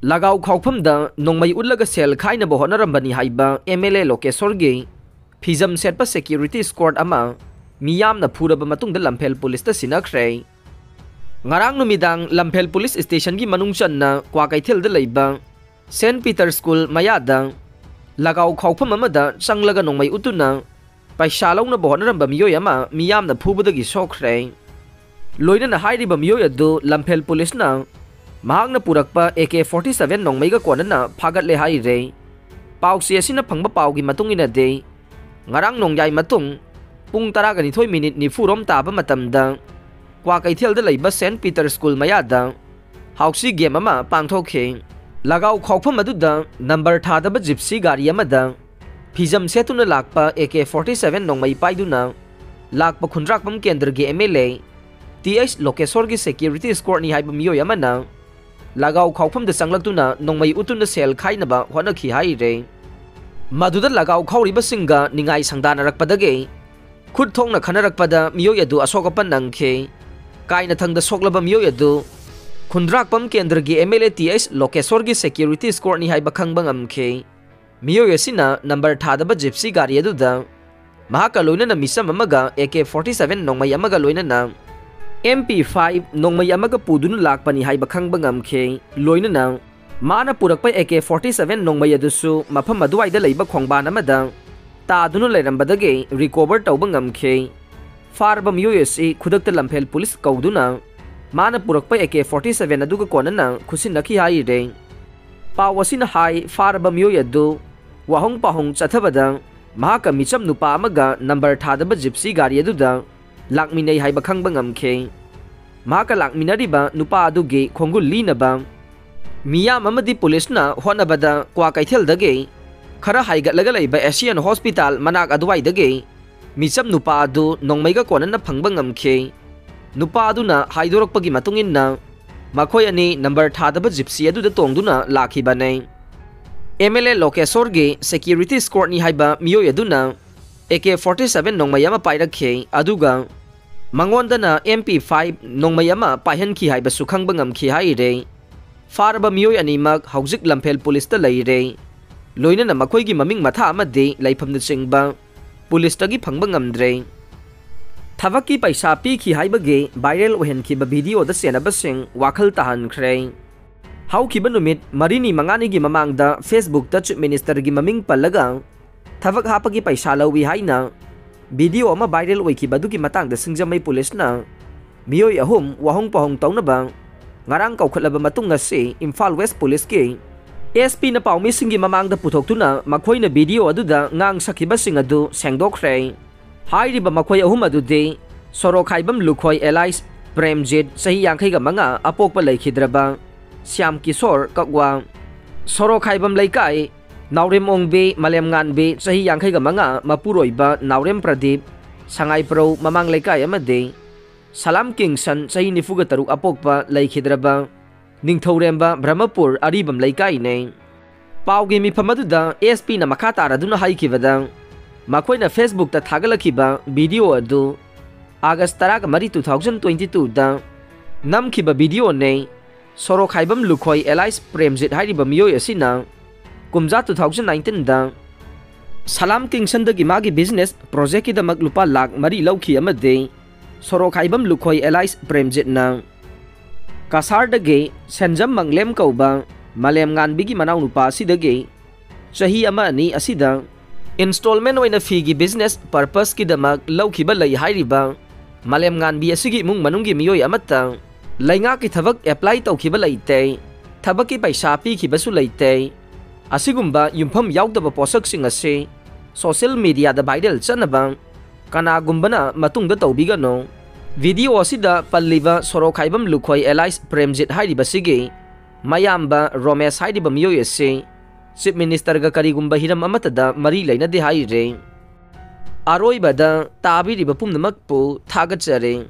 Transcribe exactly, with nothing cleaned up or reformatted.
ꯂꯒꯥꯎ ꯈꯥꯎꯐꯝꯗ ꯅꯣꯡꯃꯩ ꯎꯠꯂꯒ ꯁꯦꯜ ꯈꯥꯏꯅꯕ ꯍꯣꯠꯅꯔꯝꯕꯅꯤ ꯍꯥꯏꯕ M L ꯑꯦ ꯂꯣꯀꯦꯁꯣꯔꯒꯤ ꯐꯤꯖꯝ ꯁꯦꯠꯄ ꯁꯦꯀ꯭ꯌꯨꯔꯤꯇꯤ ꯏꯁꯀꯣꯔꯠ ꯑꯃ ꯃꯤꯌꯥꯝꯅ ꯐꯨꯔꯕ ꯃꯇꯨꯡꯗ ꯂꯝꯐꯦꯜ ꯄꯨꯂꯤꯁꯇ ꯁꯤꯟꯅꯈ꯭ꯔꯦ꯫ ꯉꯔꯥꯡ ꯅꯨꯃꯤꯗꯥꯡ ꯂꯝꯐꯦꯜ ꯄꯨꯂꯤꯁ ꯁ꯭ꯇꯦꯁꯟꯒꯤ ꯃꯅꯨꯡ ꯆꯟꯅ ꯀ꯭ꯋꯥꯀꯩꯊꯦꯜꯗ ꯂꯩꯕ ꯁꯦꯟꯠ ꯄꯤꯇꯔ ꯁ꯭ꯀꯨꯜ ꯃꯌꯥꯗ ꯂꯒꯥꯎ ꯈꯥꯎꯐꯝ ꯑꯃꯗ ꯆꯪꯂꯒ ꯅꯣꯡꯃꯩ ꯎꯠꯇꯨꯅ ꯄꯩꯁꯥ ꯂꯧꯅꯕ ꯍꯣꯠꯅꯔꯝꯕ ꯃꯤꯑꯣꯏ ꯑꯃ ꯃꯤꯌꯥꯝꯅ ꯐꯨꯕꯗꯒꯤ ꯁꯣꯛꯈ꯭ꯔꯦ꯫ ꯂꯣꯏꯅꯅ ꯍꯥꯏꯔꯤꯕ ꯃꯤꯑꯣꯏ ꯑꯗꯨ ꯂꯝꯐꯦꯜ ꯄꯨꯂꯤꯁꯅ ꯃꯍꯥꯛꯅ ꯄꯨꯔꯛꯄ ꯑꯦ ꯀꯦ ꯐꯣꯔꯇꯤ ꯁꯚꯦꯟ ꯅꯣꯡꯃꯩꯒ ꯀꯣꯟꯅꯅ ꯐꯥꯒꯠꯂꯦ ꯍꯥꯏꯔꯦ꯫ ꯄꯥꯎꯆꯦ ꯑꯁꯤꯅ ꯐꯪꯕ ꯄꯥꯎꯒꯤ ꯃꯇꯨꯡ ꯏꯟꯅꯗꯤ, ꯉꯔꯥꯡ ꯅꯣꯡꯌꯥꯏ ꯃꯇꯨꯡ ꯄꯨꯡ ꯇꯔꯥꯒ ꯅꯤꯊꯣꯏ ꯃꯤꯅꯤꯠ ꯅꯤꯐꯨꯔꯣꯝ ꯇꯥꯕ ꯃꯇꯝꯗ ꯀ꯭ꯋꯥꯀꯩꯊꯦꯜꯗ ꯂꯩꯕ ꯁꯦꯟꯠ ꯄꯤꯇꯔ ꯁ꯭ꯀꯨꯜ ꯃꯌꯥꯗ ꯍꯥꯎꯁꯤ ꯒꯦꯝ ꯑꯃ ꯄꯥꯡꯊꯣꯛꯈꯤ꯫ ꯂꯒꯥꯎ ꯈꯥꯎꯐꯝ ꯑꯗꯨꯗ ꯅꯝꯕꯔ ꯊꯥꯗꯕ ꯖꯤꯞꯁꯤ ꯒꯥꯔꯤ ꯑꯃꯗ ꯐꯤꯖꯝ ꯁꯦꯠꯇꯨꯅ ꯂꯥꯛꯄ ꯑꯦ ꯀꯦ ꯐꯣꯔꯇꯤ ꯁꯚꯦꯟ ꯅꯣꯡꯃꯩ ꯄꯥꯏꯗꯨꯅ ꯂꯥꯛꯄ ꯈꯨꯟꯗ꯭ꯔꯥꯛꯄꯝ ꯀꯦꯟꯗ꯭ꯔꯒꯤ M L A T H ꯂꯣꯀꯦꯁꯣꯔꯒꯤ ꯁꯦꯀ꯭ꯌꯨꯔꯤꯇꯤ ꯏꯁꯀꯣꯔꯠꯅꯤ ꯍꯥꯏꯕ ꯃꯤꯑꯣꯏ ꯑꯃꯅ ꯂꯒꯥꯎ ꯈꯥꯎꯐꯝꯗ ꯆꯪꯂꯛꯇꯨꯅ ꯅꯣꯡꯃꯩ ꯎꯠꯇꯨꯅ ꯁꯦꯜ ꯈꯥꯏꯅꯕ ꯍꯣꯠꯅꯈꯤ ꯍꯥꯏꯔꯦ꯫ ꯃꯗꯨꯗ ꯂꯒꯥꯎ ꯈꯥꯎꯔꯤꯕꯁꯤꯡꯒ ꯅꯤꯡꯉꯥꯏ ꯁꯪꯗꯥꯅꯔꯛꯄꯗꯒꯤ ꯈꯨꯠ ꯊꯣꯛꯅ ꯈꯟꯅꯔꯛꯄꯗ ꯃꯤꯑꯣꯏ ꯑꯗꯨ ꯑꯁꯣꯛ ꯑꯄꯟ ꯅꯪꯈꯤ꯫ ꯀꯥꯏꯅꯊꯪꯗ ꯁꯣꯛꯂꯕ ꯃꯤꯑꯣꯏ ꯑꯗꯨ ꯈꯨꯟꯗ꯭ꯔꯥꯛꯄꯝ ꯀꯦꯟꯗ꯭ꯔꯒꯤ M L A T H ꯂꯣꯀꯦꯁꯣꯔꯒꯤ ꯁꯦꯀ꯭ꯌꯨꯔꯤꯇꯤ ꯏꯁꯀꯣꯔꯠꯅꯤ ꯍꯥꯏꯕ ꯈꯪꯕ ꯉꯝꯈꯤ꯫ ꯃꯤꯑꯣꯏ ꯑꯁꯤꯅ ꯅꯝꯕꯔ ꯊꯥꯗꯕ ꯖꯤꯞꯁꯤ ꯒꯥꯔꯤ ꯑꯗꯨꯗ ꯃꯍꯥꯛꯀ ꯂꯣꯏꯅꯅ ꯃꯤꯆꯝ ꯑꯃꯒ ꯑꯦ ꯀꯦ ꯐꯣꯔꯇꯤ ꯁꯚꯦꯟ ꯅꯣꯡꯃꯩ ꯑꯃꯒ ꯂꯣꯏꯅꯅ ꯑꯦꯝ ꯄꯤ ꯐꯥꯏꯚ ꯅꯣꯡꯃꯩ ꯑꯃꯒ ꯄꯨꯗꯨꯅ ꯂꯥꯛꯄꯅꯤ ꯍꯥꯏꯕ ꯈꯪꯕ ꯉꯝꯈꯤ꯫ ꯂꯣꯏꯅꯅ ꯃꯥꯅ ꯄꯨꯔꯛꯄ ꯑꯦ ꯀꯦ ꯐꯣꯔꯇꯤ ꯁꯚꯦꯟ ꯅꯣꯡꯃꯩ ꯑꯗꯨꯁꯨ ꯃꯐꯝ ꯑꯗꯨꯋꯥꯏꯗ ꯂꯩꯕ ꯈꯣꯡꯕꯥꯟ ꯑꯃꯗ ꯇꯥꯗꯨꯅ ꯂꯩꯔꯝꯕꯗꯒꯤ ꯔꯤꯀꯣꯚꯔ ꯇꯧꯕ ꯉꯝꯈꯤ꯫ ꯐꯥꯔꯕ ꯃꯤꯑꯣꯏ ꯑꯁꯤ ꯈꯨꯗꯛꯇ ꯂꯝꯐꯦꯜ ꯄꯨꯂꯤꯁ ꯀꯧꯗꯨꯅ ꯃꯥꯅ ꯄꯨꯔꯛꯄ ꯑꯦ ꯀꯦ ꯐꯣꯔꯇꯤ ꯁꯚꯦꯟ ꯑꯗꯨꯒ ꯀꯣꯟꯅꯅ ꯈꯨꯠꯁꯤꯟꯅꯈꯤ ꯍꯥꯏꯔꯦ꯫ ꯄꯥꯎ ꯑꯁꯤꯅ ꯍꯥꯏ, ꯐꯥꯔꯕ ꯃꯤꯑꯣꯏ ꯑꯗꯨ ꯋꯥꯍꯣꯡ ꯄꯥꯎꯍꯣꯡ ꯆꯠꯊꯕꯗ ꯃꯍꯥꯛꯀ ꯃꯤꯆꯝ ꯅꯨꯄꯥ ꯑꯃꯒ ꯅꯝꯕꯔ ꯊꯥꯗꯕ ꯖꯤꯞꯁꯤ ꯒꯥꯔꯤ ꯑꯗꯨꯗ ꯂꯥꯛꯃꯤꯟꯅꯩ ꯍꯥꯏꯕ ꯈꯪꯕ ꯉꯝꯈꯤ꯫ ꯃꯍꯥꯛꯀ ꯂꯥꯛꯃꯤꯟꯅꯔꯤꯕ ꯅꯨꯄꯥ ꯑꯗꯨꯒꯤ ꯈꯣꯡꯒꯨꯜ ꯂꯤꯅꯕ ꯃꯤꯌꯥꯝ ꯑꯃꯗꯤ ꯄꯨꯂꯤꯁꯅ ꯍꯣꯠꯅꯕꯗ ꯀ꯭ꯋꯥꯀꯩꯊꯦꯜꯗꯒꯤ ꯈꯔ ꯍꯥꯏꯒꯠꯂꯒ ꯂꯩꯕ ꯑꯦꯁꯤꯌꯥꯟ ꯍꯣꯁꯄꯤꯇꯥꯜ ꯃꯅꯥꯛ ꯑꯗꯨꯋꯥꯏꯗꯒꯤ ꯃꯤꯆꯝ ꯅꯨꯄꯥ ꯑꯗꯨ ꯅꯣꯡꯃꯩꯒ ꯀꯣꯟꯅꯅ ꯐꯪꯕ ꯉꯝꯈꯤ꯫ ꯅꯨꯄꯥ ꯑꯗꯨꯅ ꯍꯥꯏꯗꯣꯔꯛꯄꯒꯤ ꯃꯇꯨꯡ ꯏꯟꯅ ꯃꯈꯣꯏ ꯑꯅꯤ ꯅꯝꯕꯔ ꯊꯥꯗꯕ ꯖꯤꯞꯁꯤ ꯑꯗꯨꯗ ꯇꯣꯡꯗꯨꯅ ꯂꯥꯛꯈꯤꯕꯅꯤ꯫ ꯑꯦꯝ ꯑꯦꯜ ꯑꯦ ꯂꯣꯀꯦꯁꯣꯔꯒꯤ ꯁꯦꯀ꯭ꯌꯨꯔꯤꯇꯤ ꯏꯁꯀꯣꯔꯠꯅꯤ ꯍꯥꯏꯕ ꯃꯤꯑꯣꯏ ꯑꯗꯨꯅ ꯑꯦ ꯀꯦ ꯐꯣꯔꯇꯤ ꯁꯚꯦꯟ ꯅꯣꯡꯃꯩ ꯑꯃ ꯄꯥꯏꯔꯛꯈꯤ, ꯑꯗꯨꯒ ꯃꯉꯣꯟꯗꯅ ꯑꯦꯝ ꯄꯤ ꯐꯥꯏꯚ ꯅꯣꯡꯃꯩ ꯑꯃ ꯄꯥꯏꯍꯟꯈꯤ ꯍꯥꯏꯕꯁꯨ ꯈꯪꯕ ꯉꯝꯈꯤ ꯍꯥꯏꯔꯦ꯫ ꯐꯥꯔꯕ ꯃꯤꯑꯣꯏ ꯑꯅꯤꯃꯛ ꯍꯧꯖꯤꯛ ꯂꯝꯐꯦꯜ ꯄꯨꯂꯤꯁꯇ ꯂꯩꯔꯦ꯫ ꯂꯣꯏꯅꯅ ꯃꯈꯣꯏꯒꯤ ꯃꯃꯤꯡ ꯃꯊꯥ ꯑꯃꯗꯤ ꯂꯩꯐꯝꯅꯆꯤꯡꯕ ꯄꯨꯂꯤꯁꯇꯒꯤ ꯐꯪꯕ ꯉꯝꯗ꯭ꯔꯦ꯫ ꯊꯕꯛꯀꯤ ꯄꯩꯁꯥ ꯄꯤꯈꯤ ꯍꯥꯏꯕꯒꯤ viral ꯑꯣꯏꯍꯟꯈꯤꯕ videoꯗ ꯆꯦꯟꯅꯕꯁꯤꯡ ꯋꯥꯈꯜ ꯇꯥꯍꯟꯈ꯭ꯔꯦ꯫ ꯍꯧꯈꯤꯕ ꯅꯨꯃꯤꯠ ꯃꯔꯤꯅꯤ ꯃꯉꯥꯅꯤꯒꯤ ꯃꯃꯥꯡꯗ Facebookꯇ Chief Ministerꯒꯤ ꯃꯃꯤꯡ ꯄꯜꯂꯒ ꯊꯕꯛ ꯍꯥꯞꯄꯒꯤ ꯄꯩꯁꯥ ꯂꯧꯏ ꯍꯥꯏꯅ video ꯑꯃ viral ꯑꯣꯏꯈꯤꯕ ꯑꯗꯨꯒꯤ ꯃꯇꯥꯡꯗ ꯁꯤꯡꯖꯃꯩ ꯄꯨꯂꯤꯁꯅ ꯃꯤꯑꯣꯏ ꯑꯍꯨꯝ ꯋꯥꯍꯣꯡ ꯄꯥꯍꯣꯡ ꯇꯧꯅꯕ ꯉꯔꯥꯡ ꯀꯧꯈꯠꯂꯕ ꯃꯇꯨꯡ ꯉꯁꯤ ꯏꯝꯐꯥꯜ ꯋꯦꯁ ꯄꯨꯂꯤꯁꯀꯤ SP ꯅ ꯄꯥꯎꯃꯤꯁꯤꯡꯒꯤ ꯃꯃꯥꯡꯗ ꯄꯨꯊꯣꯛꯇꯨꯅ ꯃꯈꯣꯏꯅ video ꯑꯗꯨꯗ ꯉꯥꯡ ꯁꯛꯈꯤꯕꯁꯤꯡ ꯑꯗꯨ ꯁꯦꯡꯗꯣꯛꯈ꯭ꯔꯦ꯫ ꯍꯥꯏꯔꯤꯕ ꯃꯈꯣꯏ ꯑꯍꯨꯝ ꯑꯗꯨꯗꯤ ꯁꯣꯔꯣꯈꯥꯏꯕꯝ ꯂꯨꯈꯣꯏ alias ꯄ꯭ꯔꯦꯝꯖꯤꯠ, ꯆꯍꯤ ꯌꯥꯡꯈꯩꯒ ꯃꯉꯥ, ꯑꯄꯣꯛꯄ ꯂꯩꯈꯤꯗ꯭ꯔꯕ ꯁ꯭ꯌꯥꯝ ꯀꯤꯁꯣꯔ ꯀꯛꯋꯥ, ꯁꯣꯔꯣꯈꯥꯏꯕꯝ ꯂꯩꯀꯥꯏ, ꯅꯥꯎꯔꯦꯝ ꯑꯣꯡꯕꯤ, ꯃꯥꯂꯦꯝ ꯉꯥꯟꯕꯤ, ꯆꯍꯤ ꯌꯥꯡꯈꯩꯒ ꯃꯉꯥ, ꯃꯄꯨꯔꯣꯏꯕ ꯅꯥꯎꯔꯦꯝ ꯄ꯭ꯔꯗꯤꯞ, ꯁꯉꯥꯏꯄ꯭ꯔꯧ ꯃꯃꯥꯡ ꯂꯩꯀꯥꯏ, ꯑꯃꯗꯤ ꯁꯂꯥꯝ ꯀꯤꯡꯁꯟ, ꯆꯍꯤ ꯅꯤꯐꯨꯒ ꯇꯔꯨꯛ, ꯑꯄꯣꯛꯄ ꯂꯩꯈꯤꯗ꯭ꯔꯕ ꯅꯤꯡꯊꯧꯔꯦꯝꯕ, ꯕ꯭ꯔꯍꯃꯄꯨꯔ ꯑꯔꯤꯕꯝ ꯂꯩꯀꯥꯏꯅꯦ꯫ ꯄꯥꯎꯒꯤ ꯃꯤꯐꯝ ꯑꯗꯨꯗ SP ꯅ ꯃꯈꯥ ꯇꯥꯔꯗꯨꯅ ꯍꯥꯏꯈꯤꯕꯗ, ꯃꯈꯣꯏꯅ Facebook ꯇ ꯊꯥꯒꯠꯂꯛꯈꯤꯕ video ꯑꯗꯨ August ꯇꯔꯥꯃꯔꯤ, two thousand twenty two ꯗ ꯅꯝꯈꯤꯕ video ꯅꯦ꯫ ꯁꯣꯔꯣꯈꯥꯏꯕꯝ ꯂꯨꯈꯣꯏ alias ꯄ꯭ꯔꯦꯝꯖꯤꯠ ꯍꯥꯏꯔꯤꯕ ꯃꯤꯑꯣꯏ ꯑꯁꯤꯅ ꯀꯨꯝꯖꯥ two thousand nineteen ꯗ ꯁꯂꯥꯝ ꯀꯤꯡꯁꯟꯗꯒꯤ ꯃꯥꯒꯤ business project ꯀꯤꯗꯃꯛ ꯂꯨꯄꯥ ꯂꯥꯈ ꯃꯔꯤ ꯂꯧꯈꯤ ꯑꯃꯗꯤ ꯁꯣꯔꯣꯈꯥꯏꯕꯝ ꯂꯨꯈꯣꯏ alias ꯄ꯭ꯔꯦꯝꯖꯤꯠꯅ ꯀꯁꯥꯔꯗꯒꯤ ꯁꯦꯟꯖꯝ ꯃꯪꯂꯦꯝ ꯀꯧꯕ ꯃꯥꯂꯦꯝ ꯉꯥꯟꯕꯤꯒꯤ ꯃꯅꯥꯎꯅꯨꯄꯥ ꯑꯁꯤꯗꯒꯤ ꯆꯍꯤ ꯑꯃ ꯑꯅꯤ ꯑꯁꯤꯗ installment ꯑꯣꯏꯅ ꯐꯤꯒꯤ business purpose ꯀꯤꯗꯃꯛ ꯂꯧꯈꯤꯕ ꯂꯩ ꯍꯥꯏꯔꯤꯕ ꯃꯥꯂꯦꯝ ꯉꯥꯟꯕꯤ ꯑꯁꯤꯒꯤ ꯏꯃꯨꯡ ꯃꯅꯨꯡꯒꯤ ꯃꯤꯑꯣꯏ ꯑꯃꯠꯇ ꯂꯩꯉꯥꯛꯀꯤ ꯊꯕꯛ apply ꯇꯧꯈꯤꯕ ꯂꯩꯇꯦ, ꯊꯕꯛꯀꯤ ꯄꯩꯁꯥ ꯄꯤꯈꯤꯕꯁꯨ ꯂꯩꯇꯦ꯫ ꯑꯁꯤꯒꯨꯝꯕ ꯌꯨꯝꯐꯝ ꯌꯥꯎꯗꯕ ꯄꯣꯠꯁꯛꯁꯤꯡ ꯑꯁꯤ social media ꯗ viral ꯆꯠꯅꯕ ꯀꯅꯥꯒꯨꯝꯕꯅ ꯃꯇꯨꯡꯗ ꯇꯧꯕꯤꯒꯅꯨ꯫ Video ꯑꯁꯤꯗ ꯄꯜꯂꯤꯕ ꯁꯣꯔꯣꯈꯥꯏꯕꯝ ꯂꯨꯈꯣꯏ alias ꯄ꯭ꯔꯦꯝꯖꯤꯠ ꯍꯥꯏꯔꯤꯕꯁꯤꯒꯤ ꯃꯌꯥꯝꯕ ꯔꯣꯃꯦꯁ ꯍꯥꯏꯔꯤꯕ ꯃꯤꯑꯣꯏ ꯑꯁꯤ Chief Minister ꯒ ꯀꯔꯤꯒꯨꯝꯕ ꯍꯤꯔꯝ ꯑꯃꯠꯇꯗ ꯃꯔꯤ ꯂꯩꯅꯗꯦ ꯍꯥꯏꯔꯤ꯫ ꯑꯔꯣꯏꯕꯗ ꯇꯥꯕꯤꯔꯤꯕ ꯄꯨꯝꯅꯃꯛꯄꯨ ꯊꯥꯒꯠꯆꯔꯤ꯫